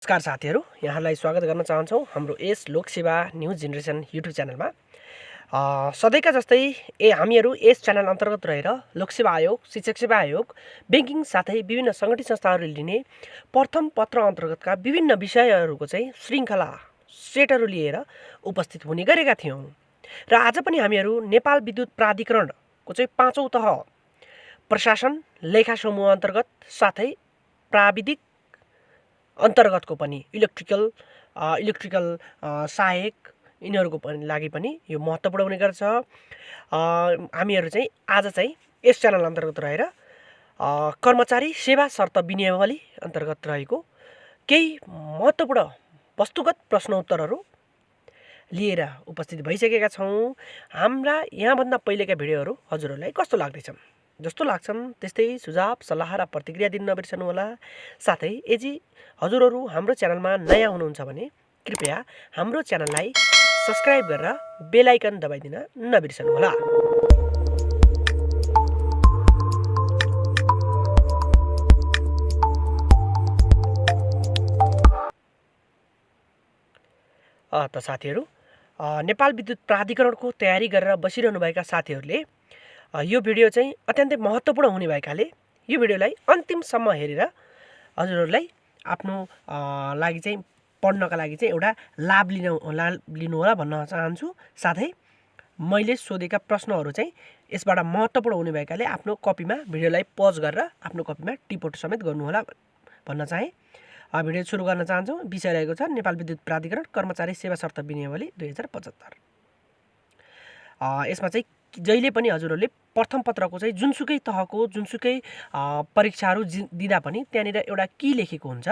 नमस्कार साथीहरू, यहाँलाई स्वागत गर्न चाहन्छौँ हाम्रो यस लोकसेवा न्युज जेनेरेसन युट्युब च्यानलमा। सधैँका जस्तै हामीहरू यस च्यानल अन्तर्गत रहेर लोकसेवा आयोग, शिक्षक सेवा आयोग, ब्याङ्किङ साथै विभिन्न सङ्गठित संस्थाहरूले लिने प्रथम पत्र अन्तर्गतका विभिन्न विषयहरूको चाहिँ श्रृङ्खला सेटहरू लिएर उपस्थित हुने गरेका थियौँ। र आज पनि हामीहरू नेपाल विद्युत प्राधिकरणको चाहिँ 5औं तह प्रशासन लेखा समूह अन्तर्गत साथै प्राविधिक अन्तर्गतको पनि इलेक्ट्रिकल सहायक यिनीहरूको पनि लागि पनि यो महत्त्वपूर्ण हुने गर्छ। हामीहरू चाहिँ आज चाहिँ यस च्यानल अन्तर्गत रहेर कर्मचारी सेवा शर्त विनियमावली अन्तर्गत रहेको केही महत्त्वपूर्ण वस्तुगत प्रश्नोत्तरहरू लिएर उपस्थित भइसकेका छौँ। हाम्रा यहाँभन्दा पहिलेका भिडियोहरू हजुरहरूलाई कस्तो लाग्दैछन्? जस्तो लाग्छन् त्यस्तै सुझाव सल्लाह र प्रतिक्रिया दिन नबिर्सनुहोला। साथै यदि हजुरहरू हाम्रो च्यानलमा नयाँ हुनुहुन्छ भने कृपया हाम्रो च्यानललाई सब्स्क्राइब गरेर बेल आइकन दबाइदिन नबिर्सनुहोला। त साथीहरू, नेपाल विद्युत प्राधिकरणको तयारी गरेर बसिरहनुभएका साथीहरूले यो भिडियो चाहिँ अत्यन्तै महत्त्वपूर्ण हुने भएकाले यो भिडियोलाई अन्तिमसम्म हेरेर हजुरहरूलाई आफ्नो लागि चाहिँ पढ्नका लागि चाहिँ एउटा लाभ लिनु होला भन्न चाहन्छु। साथै मैले सोधेका प्रश्नहरू चाहिँ यसबाट महत्त्वपूर्ण हुने भएकाले आफ्नो कपीमा भिडियोलाई पज गरेर आफ्नो कपीमा टिपोट समेत गर्नुहोला भन्न चाहे। भिडियो सुरु गर्न चाहन्छौँ। विषय रहेको छ नेपाल विद्युत प्राधिकरण कर्मचारी सेवा शर्त विनियमावली 2075। यसमा चाहिँ जहिले पनि हजुरहरूले प्रथम पत्रको चाहिँ जुनसुकै तहको जुनसुकै परीक्षाहरू दिँदा पनि त्यहाँनिर एउटा की लेखेको हुन्छ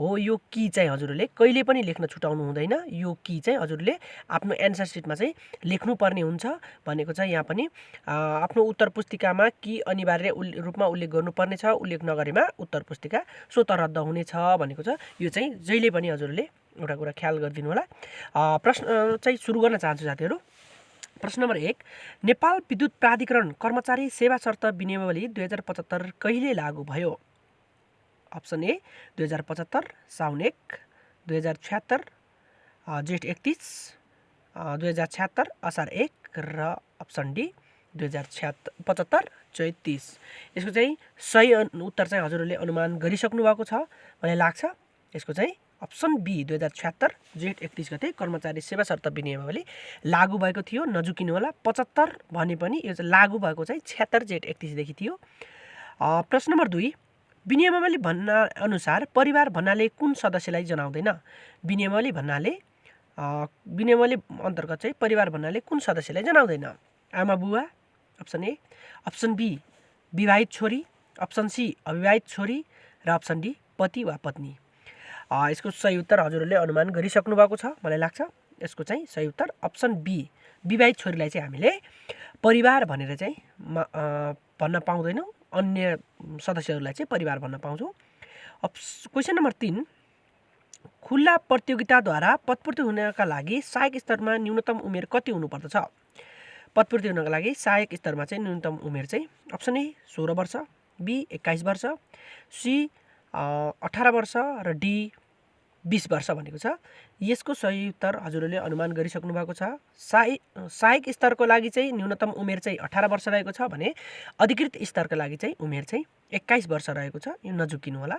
हो। यो की चाहिँ हजुरहरूले कहिले पनि लेख्न छुटाउनु हुँदैन। यो की चाहिँ हजुरले आफ्नो एन्सर सिटमा चाहिँ लेख्नुपर्ने हुन्छ भनेको छ। यहाँ पनि आफ्नो उत्तर पुस्तिकामा की अनिवार्य रूपमा उल्लेख गर्नुपर्ने छ। उल्लेख नगरेमा उत्तर पुस्तिका स्वत रद्द हुनेछ भनेको छ। यो चाहिँ जहिले पनि हजुरहरूले एउटा कुरा ख्याल गरिदिनु होला। प्रश्न चाहिँ सुरु गर्न चाहन्छु साथीहरू। प्रश्न नम्बर 1, नेपाल विद्युत प्राधिकरण कर्मचारी सेवा शर्त विनियमावली 2075 कहिले लागू भयो? अप्सन ए 2075 साउन 1, 2076 जेठ 31, 2076 असार 1 र अप्सन डी 2075 चैत 30। यसको चाहिँ सही उत्तर चाहिँ हजुरहरूले अनुमान गरिसक्नु भएको छ मलाई लाग्छ। यसको चाहिँ अप्सन बी 2076 जेठ 31 गते कर्मचारी सेवा शर्त विनियमावली लागू भएको थियो। नजुकिनु होला। 75 भने पनि यो चाहिँ लागू भएको चाहिँ 76 जेठ 31 देखि थियो। प्रश्न नम्बर 2, विनियमावली भन्ना अनुसार परिवार भन्नाले कुन सदस्यलाई जनाउँदैन? विनियमावली अन्तर्गत चाहिँ परिवार भन्नाले कुन सदस्यलाई जनाउँदैन? आमा बुवा, अप्सन ए, अप्सन बी विवाहित छोरी, अप्सन सी अविवाहित छोरी र अप्सन डी पति वा पत्नी। यसको सही उत्तर हजुरहरूले अनुमान गरिसक्नु भएको छ मलाई लाग्छ। यसको चाहिँ सही उत्तर अप्सन बी विवाहित छोरीलाई चाहिँ हामीले परिवार भनेर चाहिँ भन्न पाउँदैनौँ। अन्य सदस्यहरूलाई चाहिँ परिवार भन्न पाउँछौँ। क्वेसन नम्बर 3, खुल्ला प्रतियोगिताद्वारा पदपूर्ति हुनका लागि सहायक स्तरमा न्यूनतम उमेर कति हुनुपर्दछ? पदपूर्ति हुनका लागि सहायक स्तरमा चाहिँ न्यूनतम उमेर चाहिँ अप्सन ए 16 वर्ष, बी 21 वर्ष, सी 18 वर्ष र डी 20 वर्ष भनेको छ। यसको सही उत्तर हजुरहरूले अनुमान गरिसक्नु भएको छ। सहायक स्तरको लागि चाहिँ न्यूनतम उमेर चाहिँ 18 वर्ष रहेको छ भने अधिकृत स्तरको लागि चाहिँ उमेर चाहिँ 21 वर्ष रहेको छ। यो नजुकिनु होला।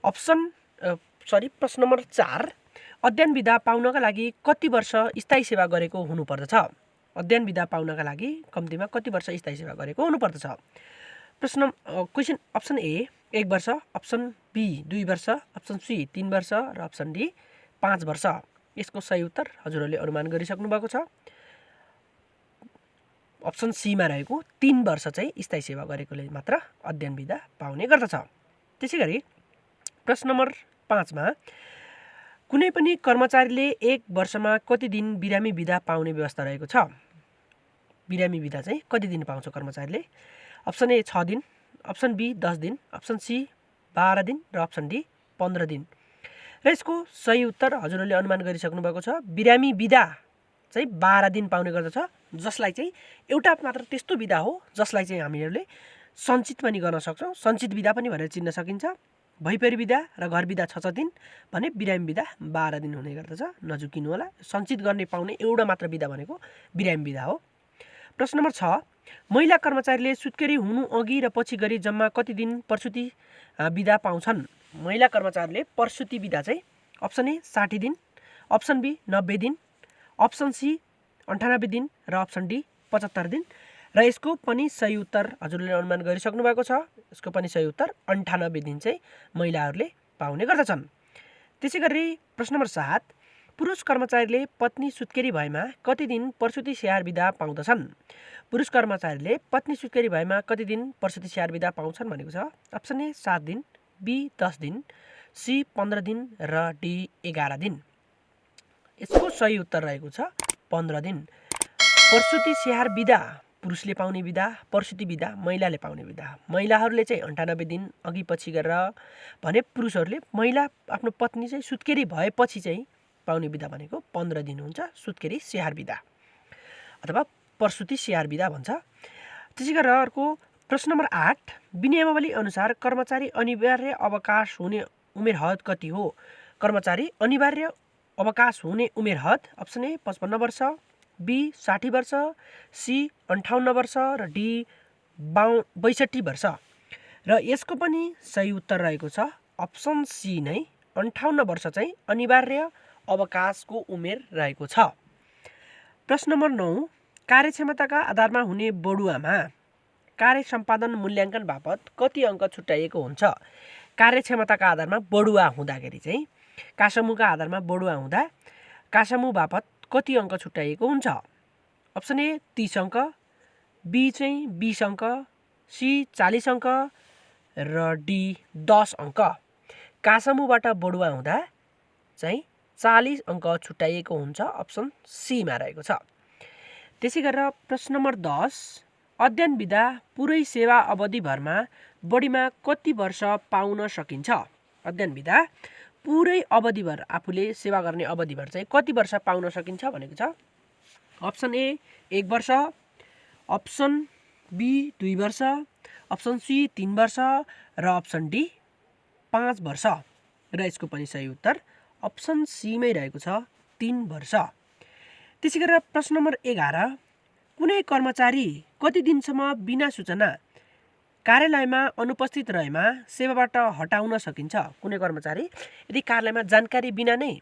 प्रश्न नम्बर 4, अध्ययन विधा पाउनका लागि कति वर्ष स्थायी सेवा गरेको हुनुपर्दछ? अध्ययन विधा पाउनका लागि कम्तीमा कति वर्ष स्थायी सेवा गरेको हुनुपर्दछ? क्वेसन अप्सन ए 1 वर्ष, अप्सन बी 2 वर्ष, अप्सन सी 3 वर्ष र अप्सन डी 5 वर्ष। यसको सही उत्तर हजुरहरूले अनुमान गरिसक्नु भएको छ। अप्सन सीमा रहेको 3 वर्ष चाहिँ स्थायी सेवा गरेकोले मात्र अध्ययन विधा पाउने गर्दछ। त्यसै गरी प्रश्न नम्बर 5 मा कुनै पनि कर्मचारीले 1 वर्षमा कति दिन बिरामी विधा पाउने व्यवस्था रहेको छ? बिरामी विधा चाहिँ कति दिन पाउँछ कर्मचारीले? अप्सन ए 6 दिन, अप्सन बी 10 दिन, अप्सन सी 12 दिन र अप्सन डी 15 दिन। र यसको सही उत्तर हजुरहरूले अनुमान गरिसक्नु भएको छ। बिरामी विधा चाहिँ 12 दिन पाउने गर्दछ, जसलाई चाहिँ एउटा मात्र त्यस्तो विधा हो जसलाई चाहिँ हामीहरूले सञ्चित पनि गर्न सक्छौँ। सञ्चित विधा पनि भनेर चिन्न सकिन्छ। भैपरी बिदा र घर बिदा 6 दिन भने बिरामी बिदा 12 दिन हुने गर्दछ। नझुकिनु होला। सञ्चित गर्ने पाउने एउटा मात्र बिदा भनेको बिरामी बिदा हो। प्रश्न नम्बर 6, महिला कर्मचारीले सुत्केरी हुनु अघि र पछि गरी जम्मा कति दिन प्रसुति बिदा पाउँछन्? महिला कर्मचारीले प्रसुति बिदा चाहिँ अप्सन ए 60 दिन, अप्सन बी 90 दिन, अप्सन सी 98 दिन र अप्सन डी 75 दिन। र यसको पनि सही उत्तर हजुरले अनुमान गरिसक्नु भएको छ। यसको पनि सही उत्तर 98 दिन चाहिँ महिलाहरूले पाउने गर्दछन्। त्यसै गरी प्रश्न नम्बर 7, पुरुष कर्मचारीले पत्नी सुत्केरी भएमा कति दिन प्रसुति स्याहार बिदा पाउँदछन्? पुरुष कर्मचारीले पत्नी सुत्केरी भएमा कति दिन प्रसुति स्याहार बिदा पाउँछन् भनेको छ। अप्सन ए 7 दिन, बी 10 दिन, सी 15 दिन र डी 11 दिन। यसको सही उत्तर रहेको छ 15 दिन। प्रसुति स्याहार बिदा पुरुषले पाउने बिदा, प्रसुति बिदा महिलाले पाउने बिदा। महिलाहरूले चाहिँ 98 दिन अघि पछि गरेर भने पुरुषहरूले महिला आफ्नो पत्नी चाहिँ सुत्केरी भएपछि चाहिँ पाउने बिदा भनेको 15 दिन हुन्छ, सुत्केरी स्याहार बिदा अथवा प्रसुति स्याहार बिदा भन्छ। त्यसै गरेर अर्को प्रश्न नम्बर 8, विनियमावली अनुसार कर्मचारी अनिवार्य अवकाश हुने उमेर हद कति हो? कर्मचारी अनिवार्य अवकाश हुने उमेर हद अप्सन ए 55 वर्ष, बी 60 वर्ष, सी 58 वर्ष र डी 62 वर्ष। र यसको पनि सही उत्तर रहेको छ अप्सन सी नै 58 वर्ष चाहिँ अनिवार्य अवकाशको उमेर रहेको छ। प्रश्न नम्बर 9, कार्यक्षमताका आधारमा हुने बढुवामा कार्य सम्पादन मूल्याङ्कन बापत कति अङ्क छुट्याइएको हुन्छ? कार्यक्षमताका आधारमा बढुवा हुँदाखेरि चाहिँ कासमुका आधारमा बढुवा हुँदा कासमु बापत कति अङ्क छुट्याइएको हुन्छ? अप्सन ए 30 अङ्क, बी चाहिँ 20 अङ्क, सी 40 अङ्क र डी 10 अङ्क। कासमुबाट बढुवा हुँदा चाहिँ 40 अङ्क छुट्याइएको हुन्छ, अप्सन सीमा रहेको छ। त्यसै गरेर प्रश्न नम्बर 10, अध्ययन बिदा पुरै सेवा अवधिभरमा बढीमा कति वर्ष पाउन सकिन्छ? अध्ययन बिदा पुरै अवधिभर आफूले सेवा गर्ने अवधिभर चाहिँ कति वर्ष पाउन सकिन्छ भनेको छ। अप्सन ए 1 वर्ष, अप्सन बी 2 वर्ष, अप्सन सी 3 वर्ष र अप्सन डी 5 वर्ष। र यसको पनि सही उत्तर अप्सन सीमै रहेको छ 3 वर्ष। त्यसै गरेर प्रश्न नम्बर 11, कुनै कर्मचारी कति दिनसम्म बिना सूचना कार्यालयमा अनुपस्थित रहेमा सेवाबाट हटाउन सकिन्छ? कुनै कर्मचारी यदि कार्यालयमा जानकारी बिना नै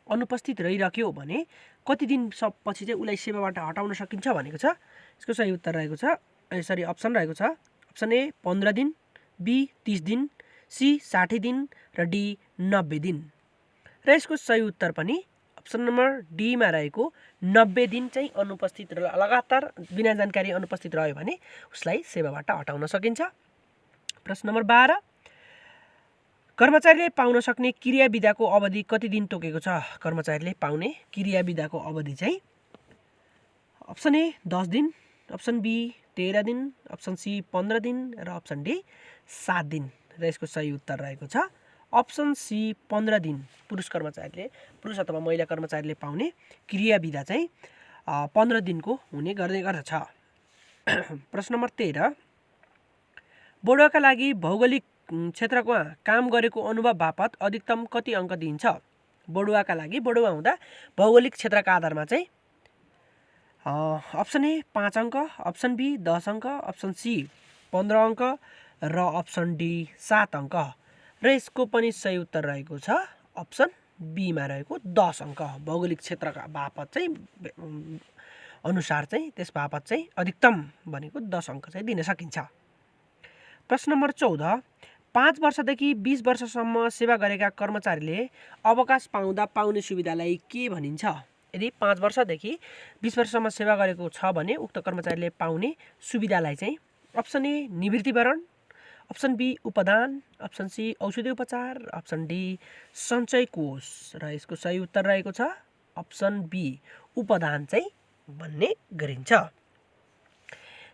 अनुपस्थित रहिराख्यो भने कति दिनपछि चाहिँ उसलाई सेवाबाट हटाउन सकिन्छ भनेको छ। यसको सही उत्तर रहेको छ अप्सन रहेको छ अप्सन ए 15 दिन, बी 30 दिन, सी 60 दिन र डी 90 दिन। र यसको सही उत्तर पनि अप्सन नम्बर डीमा रहेको 90 दिन चाहिँ अनुपस्थित लगातार बिना जानकारी अनुपस्थित रह्यो भने उसलाई सेवाबाट हटाउन सकिन्छ। प्रश्न नम्बर 12, कर्मचारीले पाउन सक्ने क्रिया बिदाको अवधि कति दिन तोकेको छ? कर्मचारीले पाउने क्रिया बिदाको अवधि चाहिँ अप्सन ए 10 दिन, अप्सन बी 13 दिन, अप्सन सी 15 दिन र अप्सन डी 7 दिन। र यसको सही उत्तर रहेको छ अप्सन सी 15 दिन। पुरुष अथवा महिला कर्मचारीले पाउने क्रिया बिदा चाहिँ 15 दिनको हुने गर्दछ। प्रश्न नम्बर 13, बढुवाका लागि भौगोलिक क्षेत्रको काम गरेको अनुभव बापत अधिकतम कति अङ्क दिइन्छ? बढुवाका लागि बढुवा हुँदा भौगोलिक क्षेत्रका आधारमा चाहिँ अप्सन ए 5 अङ्क, अप्सन बी 10 अङ्क, अप्सन सी 15 अङ्क र अप्सन डी 7 अङ्क। र यसको पनि सही उत्तर रहेको छ अप्सन बीमा रहेको 10 अङ्क। भौगोलिक क्षेत्रका बापत चाहिँ अनुसार चाहिँ त्यस बापत चाहिँ अधिकतम भनेको 10 अङ्क चाहिँ दिन सकिन्छ। प्रश्न नम्बर 14, 5 वर्षदेखि 20 वर्षसम्म सेवा गरेका कर्मचारीले अवकाश पाउँदा पाउने सुविधालाई के भनिन्छ? यदि 5 वर्षदेखि 20 वर्षसम्म सेवा गरेको छ भने उक्त कर्मचारीले पाउने सुविधालाई चाहिँ अप्सन ए निवृत्तिभरण, अप्सन बी उपदान, अप्सन सी औषधि उपचार, अप्सन डी सञ्चय कोष। र यसको सही उत्तर रहेको छ अप्सन बी उपदान चाहिँ भन्ने गरिन्छ।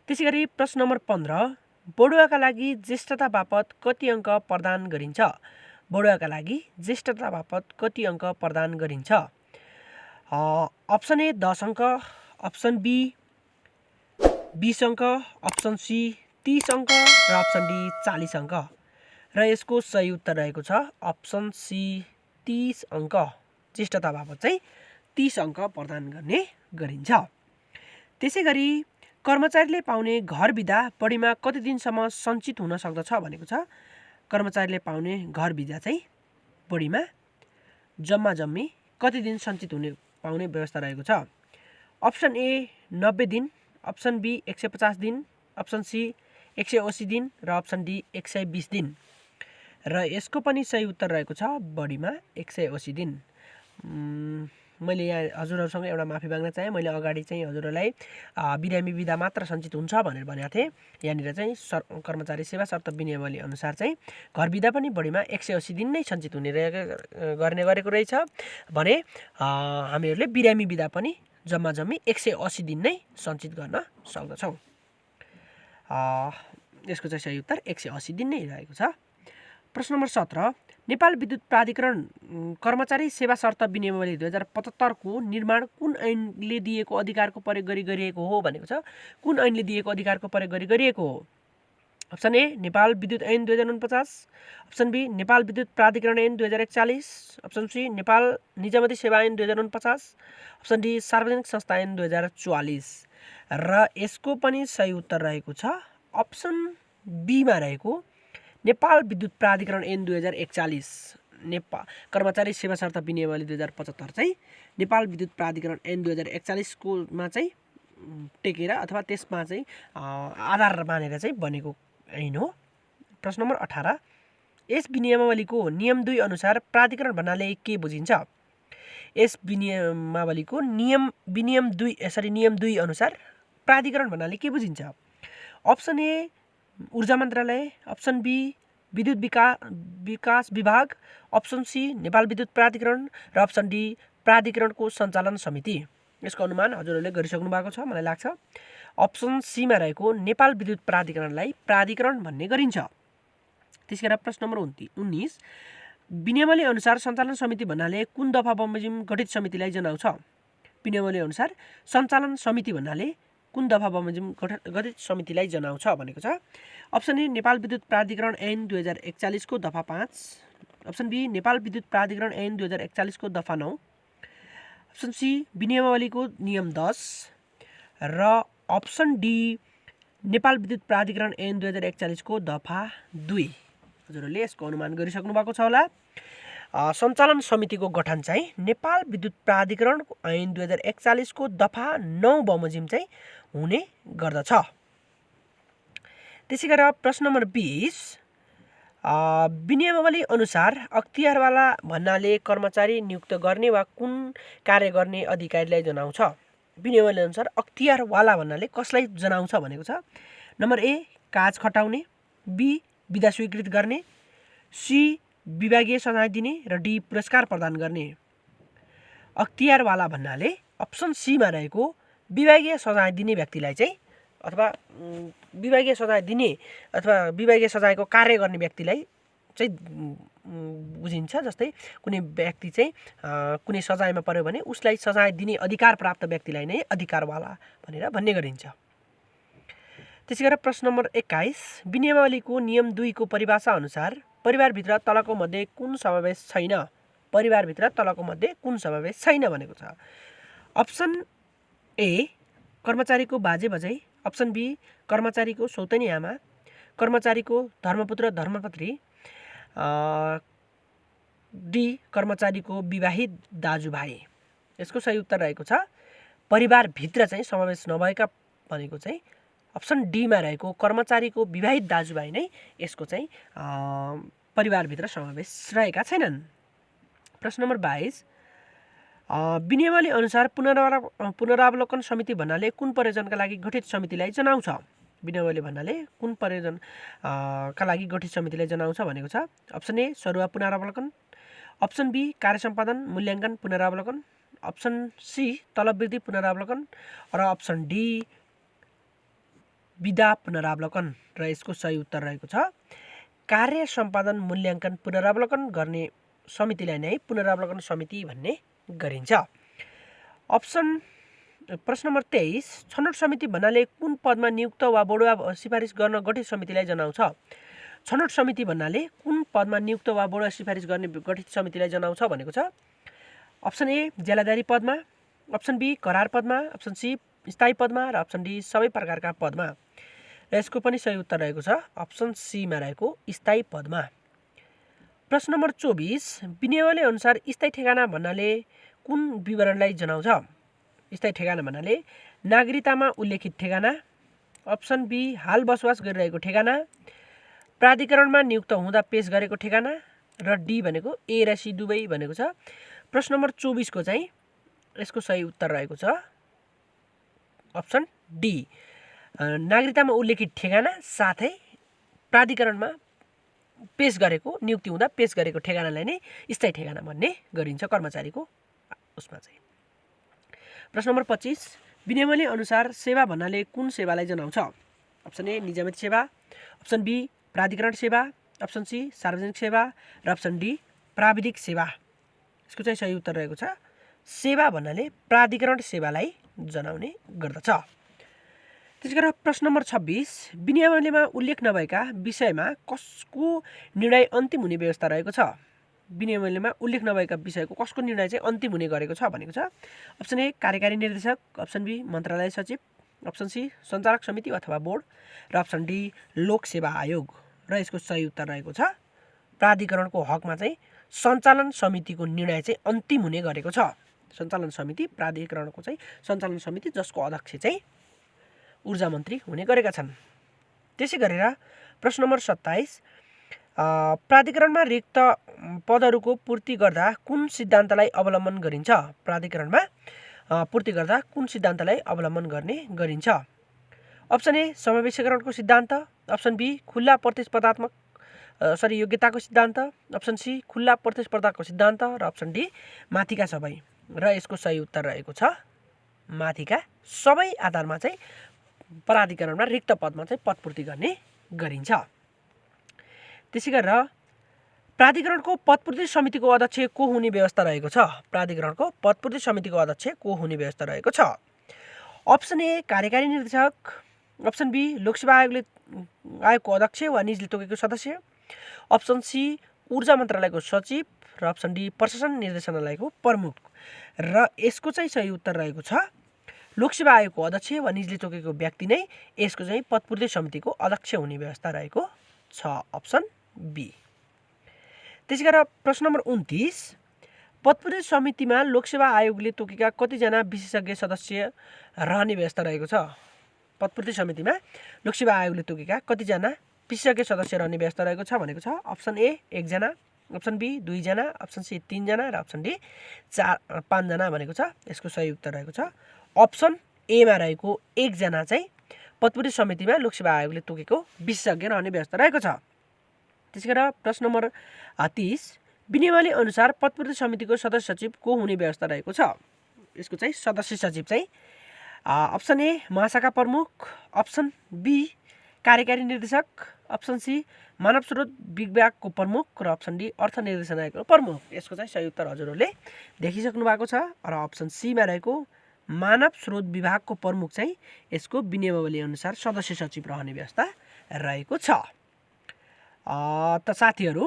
त्यसै गरी प्रश्न नम्बर 15, बढुवाका लागि ज्येष्ठता बापत कति अङ्क प्रदान गरिन्छ? बढुवाका लागि ज्येष्ठता बापत कति अङ्क प्रदान गरिन्छ? अप्सन ए 10 अङ्क, अप्सन बी 20 अङ्क, अप्सन सी 30 अङ्क र अप्सन डी 40 अङ्क। र यसको सही उत्तर रहेको छ अप्सन सी 30 अङ्क। ज्येष्ठता बापत चाहिँ 30 अङ्क प्रदान गर्ने गरिन्छ। त्यसै गरी कर्मचारीले पाउने घर बिदा बढीमा कति दिनसम्म सञ्चित हुन सक्दछ भनेको छ। कर्मचारीले पाउने घर बिदा चाहिँ बढीमा जम्मा जम्मी कति दिन सञ्चित पाउने व्यवस्था रहेको छ। अप्सन ए 90 दिन, अप्सन बी 150 दिन, अप्सन सी 180 दिन र अप्सन डी 120 दिन। र यसको पनि सही उत्तर रहेको छ बढीमा 180 दिन। मैले यहाँ हजुरहरूसँग एउटा माफी माग्न चाहेँ। मैले अगाडि चाहिँ हजुरहरूलाई बिरामी बिदा मात्र सञ्चित हुन्छ भनेर भनेको थिएँ। यहाँनिर चाहिँ कर्मचारी सेवा शर्त विनियमावली अनुसार चाहिँ घर बिदा पनि बढीमा 180 दिन नै सञ्चित गर्ने गरेको रहेछ भने हामीहरूले बिरामी बिदा पनि जम्मा जम्मी 180 दिन नै सञ्चित गर्न सक्दछौँ। यसको चाहिँ सही उत्तर 180 दिन नै रहेको छ। प्रश्न नम्बर 17, नेपाल विद्युत प्राधिकरण कर्मचारी सेवा शर्त विनियमावली 2075 को निर्माण कुन ऐनले दिएको अधिकारको प्रयोग गरी गरिएको हो भनेको छ। कुन ऐनले दिएको अधिकारको प्रयोग गरी गरिएको हो? अप्सन ए नेपाल विद्युत ऐन 2049, अप्सन बी नेपाल विद्युत प्राधिकरण ऐन 2041, अप्सन सी नेपाल निजामती सेवा ऐन 2049, अप्सन डी सार्वजनिक संस्था ऐन 2044। र यसको पनि सही उत्तर रहेको छ अप्सन बीमा रहेको नेपाल विद्युत प्राधिकरण ऐन 2041। नेपाल कर्मचारी सेवा शर्त विनियमावली 2075 चाहिँ नेपाल विद्युत प्राधिकरण ऐन 2041 कोमा चाहिँ टेकेर अथवा त्यसमा चाहिँ आधार मानेर चाहिँ बनेको ऐन हो। प्रश्न नम्बर 18, यस विनियमावलीको नियम 2 अनुसार प्राधिकरण भन्नाले के बुझिन्छ? यस विनियमावलीको नियम 2 अनुसार प्राधिकरण भन्नाले के बुझिन्छ? अप्सन ए ऊर्जा मन्त्रालय, अप्सन बी विद्युत विकास विभाग, अप्सन सी नेपाल विद्युत प्राधिकरण र अप्सन डी प्राधिकरणको सञ्चालन समिति। यसको अनुमान हजुरहरूले गरिसक्नु भएको छ मलाई लाग्छ। अप्सन सीमा रहेको नेपाल विद्युत प्राधिकरणलाई प्राधिकरण भन्ने गरिन्छ। त्यसैगरी प्रश्न नम्बर 19, विनियमावली अनुसार सञ्चालन समिति भन्नाले कुन दफा बमोजिम गठित समितिलाई जनाउँछ? विनियमावली अनुसार सञ्चालन समिति भन्नाले कुन दफा बमोजिम गठित समितिलाई जनाउँछ भनेको छ। अप्सन ए नेपाल विद्युत प्राधिकरण ऐन 2041 को दफा 5, अप्सन बी नेपाल विद्युत प्राधिकरण ऐन 2041 को दफा 9, अप्सन सी विनियमावलीको नियम 10 र अप्सन डी नेपाल विद्युत प्राधिकरण ऐन 2041 को दफा 2। हजुरहरूले यसको अनुमान गरिसक्नु भएको छ होला। सञ्चालन समितिको गठन चाहिँ नेपाल विद्युत प्राधिकरण ऐन 2041 को दफा 9 बमोजिम चाहिँ हुने गर्दछ। त्यसै गरेर प्रश्न नम्बर 20, विनियमावली अनुसार अख्तियारवाला भन्नाले कर्मचारी नियुक्त गर्ने वा कुन कार्य गर्ने अधिकारीलाई जनाउँछ? विनियमावली अनुसार अख्तियारवाला भन्नाले कसलाई जनाउँछ भनेको छ। नम्बर ए काज खटाउने, बी बिदा स्वीकृत गर्ने, सी विभागीय सजाय दिने र डी पुरस्कार प्रदान गर्ने। अख्तियारवाला भन्नाले अप्सन सीमा रहेको विभागीय सजाय दिने व्यक्तिलाई चाहिँ अथवा विभागीय सजाय दिने अथवा विभागीय सजायको कार्य गर्ने व्यक्तिलाई चाहिँ बुझिन्छ। जस्तै कुनै व्यक्ति चाहिँ कुनै सजायमा पर्यो भने उसलाई सजाय दिने अधिकार प्राप्त व्यक्तिलाई नै अधिकारवाला भनेर भन्ने गरिन्छ। त्यसै गरेर प्रश्न नम्बर 21, विनियमावलीको नियम 2 को परिभाषा अनुसार परिवारभित्र तलको मध्ये कुन समावेश छैन? परिवारभित्र तलको मध्ये कुन समावेश छैन भनेको छ। अप्सन ए कर्मचारीको बाजे बजै, अप्सन बी कर्मचारीको सौतेनी आमा, कर्मचारीको धर्मपुत्र धर्मपत्री, डी कर्मचारीको विवाहित दाजुभाइ। यसको सही उत्तर रहेको छ परिवारभित्र चाहिँ समावेश नभएका भनेको चाहिँ अप्सन डीमा रहेको कर्मचारीको विवाहित दाजुभाइ नै यसको चाहिँ परिवारभित्र समावेश रहेका छैनन्। प्रश्न नम्बर 22, विनियमावली अनुसार पुनरावलोकन समिति भन्नाले कुन प्रयोजनका लागि गठित समितिलाई जनाउँछ? विनियमावली भन्नाले कुन प्रयोजन का लागि गठित समितिलाई जनाउँछ भनेको छ। अप्सन ए सरुवा पुनरावलोकन, अप्सन बी कार्य सम्पादन मूल्याङ्कन पुनरावलोकन, अप्सन सी तलब वृद्धि पुनरावलोकन र अप्सन डी विधा पुनरावलोकन। र यसको सही उत्तर रहेको छ कार्य सम्पादन मूल्याङ्कन पुनरावलोकन गर्ने समितिलाई नै पुनरावलोकन समिति भन्ने गरिन्छ। प्रश्न नम्बर 23, छनौट समिति भन्नाले कुन पदमा नियुक्त वा बढुवा सिफारिस गर्न गठित समितिलाई जनाउँछ? छनौट समिति भन्नाले कुन पदमा नियुक्त वा बोर्ड सिफारिस गर्ने गठित समितिलाई जनाउँछ भनेको छ। अप्सन ए जिल्लाधारी पदमा, अप्सन बी करार पदमा, अप्सन सी स्थायी पदमा र अप्सन डी सबै प्रकारका पदमा। र यसको पनि सही उत्तर रहेको छ अप्सन सीमा रहेको स्थायी पदमा। प्रश्न नम्बर 24 विनियमावली अनुसार स्थायी ठेगाना भन्नाले कुन विवरणलाई जनाउँछ। स्थायी ठेगाना भन्नाले नागरिकतामा उल्लेखित ठेगाना, अप्सन बी हाल बसोबास गरिरहेको ठेगाना, प्राधिकरणमा नियुक्त हुँदा पेश गरेको ठेगाना र डी भनेको ए र सी दुवै भनेको छ। प्रश्न नम्बर 24 को चाहिँ यसको सही उत्तर रहेको छ अप्सन डी नागरिकतामा उल्लेखित ठेगाना साथै प्राधिकरणमा पेश गरेको नियुक्ति हुँदा पेश गरेको ठेगानालाई नै स्थायी ठेगाना भन्ने गरिन्छ कर्मचारीको उसमा चाहिँ। प्रश्न नम्बर 25 विनियमावली अनुसार सेवा भन्नाले कुन सेवालाई जनाउँछ। अप्सन ए निजामती सेवा, अप्सन बी प्राधिकरण सेवा, अप्सन सी सार्वजनिक सेवा र अप्सन डी प्राविधिक सेवा। यसको चाहिँ सही उत्तर रहेको छ सेवा भन्नाले प्राधिकरण सेवालाई जनाउने गर्दछ। त्यसै गरी प्रश्न नम्बर 26 विनियमावलीमा उल्लेख नभएका विषयमा कसको निर्णय अन्तिम हुने व्यवस्था रहेको छ। विनियमावलीमा उल्लेख नभएका विषयको कसको निर्णय चाहिँ अन्तिम हुने गरेको छ भनेको छ। अप्सन ए कार्यकारी निर्देशक, अप्सन बी मन्त्रालय सचिव, अप्सन सी सञ्चालक समिति अथवा बोर्ड र अप्सन डी लोक सेवा आयोग। र यसको सही उत्तर रहेको छ प्राधिकरणको हकमा चाहिँ सञ्चालन समितिको निर्णय चाहिँ अन्तिम हुने गरेको छ। सञ्चालन समिति प्राधिकरणको चाहिँ सञ्चालन समिति जसको अध्यक्ष चाहिँ ऊर्जा मन्त्री हुने गरेका छन्। त्यसै गरेर प्रश्न नम्बर 27 प्राधिकरणमा रिक्त पदहरूको पूर्ति गर्दा कुन सिद्धान्तलाई अवलम्बन गरिन्छ। प्राधिकरणमा पूर्ति गर्दा कुन सिद्धान्तलाई अवलम्बन गर्ने गरिन्छ। अप्सन ए समावेशीकरणको सिद्धान्त, अप्सन बी खुल्ला प्रतिस्पर्धात्मक योग्यताको सिद्धान्त, अप्सन सी खुल्ला प्रतिस्पर्धाको सिद्धान्त र अप्सन डी माथिका सबै। र यसको सही उत्तर रहेको छ माथिका सबै आधारमा चाहिँ प्राधिकरणमा रिक्त पदमा चाहिँ पदपूर्ति गर्ने गरिन्छ। त्यसै गरेर प्राधिकरणको पदपूर्ति समितिको अध्यक्ष को हुने व्यवस्था रहेको छ। प्राधिकरणको पदपूर्ति समितिको अध्यक्ष को हुने व्यवस्था रहेको छ। अप्सन ए कार्यकारी निर्देशक, अप्सन बी लोकसेवा आयोगको अध्यक्ष वा निजले तोकेको सदस्य, अप्सन सी ऊर्जा मन्त्रालयको सचिव र अप्सन डी प्रशासन निर्देशनालयको प्रमुख। र यसको चाहिँ सही उत्तर रहेको छ लोकसेवा आयोगको अध्यक्ष वा निजले तोकेको व्यक्ति नै यसको चाहिँ पदपूर्ति समितिको अध्यक्ष हुने व्यवस्था रहेको छ अप्सन बी। त्यसै गरेर प्रश्न नम्बर 29 पदपूर्ति समितिमा लोकसेवा आयोगले तोकेका कतिजना विशेषज्ञ सदस्य रहने व्यवस्था रहेको छ। पदपूर्ति समितिमा लोकसेवा आयोगले तोकेका कतिजना विशेषज्ञ सदस्य रहने व्यवस्था रहेको छ भनेको छ। अप्सन ए 1 जना, अप्सन बी 2 जना, अप्सन सी 3 जना र अप्सन डी 5 जना भनेको छ। यसको सही उत्तर रहेको छ अप्सन एमा रहेको 1 जना चाहिँ पदपूर्ति समितिमा लोकसेवा आयोगले तोकेको विशेषज्ञ रहने व्यवस्था रहेको छ। त्यसै गरेर प्रश्न नम्बर 30 विनियमावली अनुसार पदपूर्ति समितिको सदस्य सचिव को हुने व्यवस्था रहेको छ। यसको चाहिँ सदस्य सचिव चाहिँ अप्सन ए महाशाखा प्रमुख, अप्सन बी कार्यकारी निर्देशक, अप्सन सी मानव स्रोत विभागको प्रमुख र अप्सन डी अर्थ निर्देशनालयको प्रमुख। यसको चाहिँ सही उत्तर हजुरहरूले देखिसक्नु भएको छ र अप्सन सीमा रहेको मानव स्रोत विभागको प्रमुख चाहिँ यसको विनियमावली अनुसार सदस्य सचिव रहने व्यवस्था रहेको छ। त साथीहरू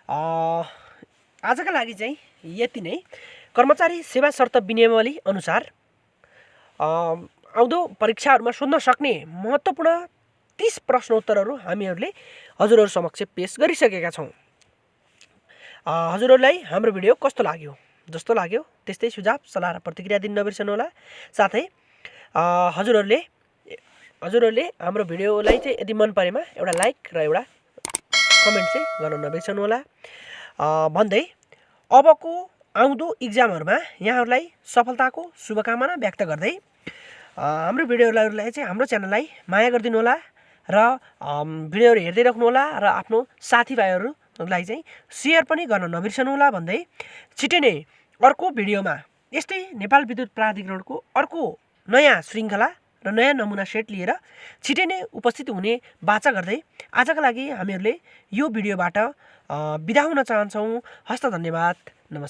आजका लागि चाहिँ यति नै। कर्मचारी सेवा शर्त विनियमावली अनुसार आउँदो परीक्षाहरूमा सोध्न सक्ने महत्त्वपूर्ण 30 प्रश्नोत्तरहरू हामीहरूले हजुरहरू समक्ष पेश गरिसकेका छौँ। हजुरहरूलाई हाम्रो भिडियो कस्तो लाग्यो? जस्तो लाग्यो त्यस्तै सुझाव सल्लाह र प्रतिक्रिया दिन नबिर्सनुहोला। साथै हजुरहरूले हाम्रो भिडियोलाई चाहिँ यदि मन परेमा एउटा लाइक र एउटा कमेन्ट चाहिँ गर्न नबिर्सनुहोला भन्दै अबको आउँदो इक्जामहरूमा यहाँहरूलाई सफलताको शुभकामना व्यक्त गर्दै हाम्रो भिडियोहरूलाई चाहिँ हाम्रो च्यानललाई माया गरिदिनु होला र भिडियोहरू हेर्दै राख्नुहोला र आफ्नो साथीभाइहरूलाई चाहिँ सेयर पनि गर्न नबिर्सनुहोला भन्दै छिटै नै अर्को भिडियोमा यस्तै नेपाल विद्युत प्राधिकरणको अर्को नयाँ श्रृङ्खला र नयाँ नमुना सेट लिएर छिटै नै उपस्थित हुने बाचा गर्दै आजका लागि हामीहरूले यो भिडियोबाट बिदा हुन चाहन्छौँ। हस्त धन्यवाद। नमस्कार।